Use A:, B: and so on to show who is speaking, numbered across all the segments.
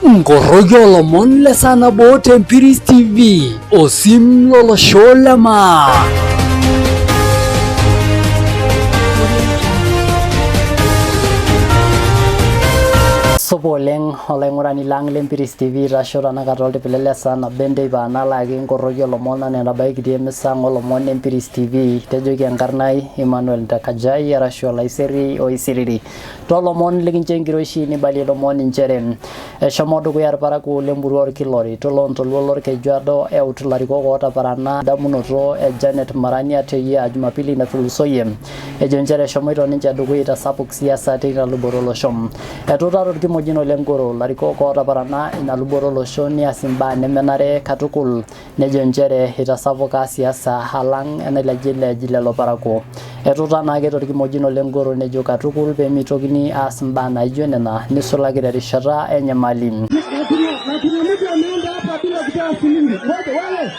A: Nkorroki olomon le saa nabo te Mpiris TV, osim lolosho le maa.
B: Supa oleng olaing'urani lang le Mpiris TV itasho tanakata oltipile le saa nabo enteipa nalaaki nkorroki olomon anaa enabaikitia emisa ang olomon e Mpiris TV. Tejoki enkarna ai Emmanuel Ntakajai arashu Olaiseri Oisiriri. Toolomon likincho enkiroshi nibalie ilomon inchere eshomo dukuya irparakuo lemurua Orkilori toloontoluo lorkejuado eutu ilarikok ootaparana damunoto e Janet Marania teyia Jumapili natulusoyie. Ejo nchere eshomoito ninche dukuya aitasapuk siasa teina luboto olosho. Etuuta torkimojino lengoro ilarikok ootaparana ina luboto olosho nias imbaa nemenare katukul. Nejo nchere itasapuka siasa alang enailejilej lelo parakuo. Etuuta naake torkimojino lengoro nejo katukul pemeitokini aas imbaa naijo nena nisulaki terishata enyamali.
C: Na kuna mtu ameenda hapa bila kutoa shilingi. Ngoja wale.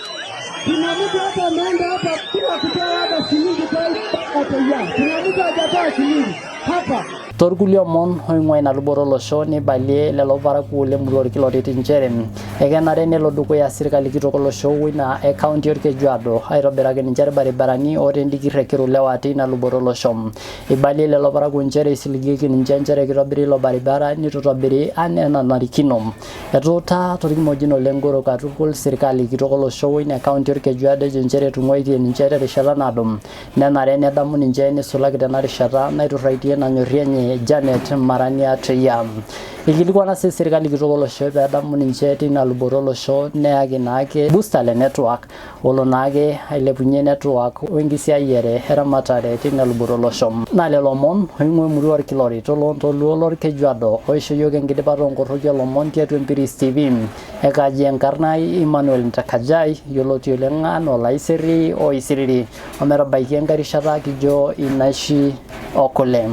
C: Kuna mtu hapa ameenda hapa bila kutoa hata shilingi kwa hii ya. Kuna mtu hajatoa shilingi hapa.
B: Torkulie omon oing'ua ina luboto olosho neibalie lelo parakuo lemurua Orkiloriti nchere ekenare nelo dukuya sirkali kitok olosho weina e kaunti Olkejuado aitobiraki ninche irbaribarani oota endikir e Kirulewa teina luboto olosho. Eibalie lelo parakuo nchere eisiligieki ninche nchere keitobiri ilo baribara neitu eitobiri anaa enanarikino. Etuuta torkimojino lengoro katukul sirkali kitok olosho weina e kaunti Olkejuado ejo nchere etung'uaitie ninche terishata naado. Nenare nedamu ninche neisulaki tena rishata naiturraitie nanyorri enye Janet Marania Tuiya. Eikilikuana sii sirkali kitok olosho peedamu ninche teina luboto olosho neyaki naake booster le network olo naake ailepunye network wenkisiayiare eramatare teina luboto olosho. Naa lelo omon oing'ua emurua Orkilori toloontoluo lorkejuado oisho yiok enkidipata oonkorroki olomon tiatua Empiris TV. Ekaji enkarna ai Emmanuel Ntakajai yioloti oleng anaa Olaiseri Oisiriri. Ometabaiki enkae rishata kijo inaishi okule.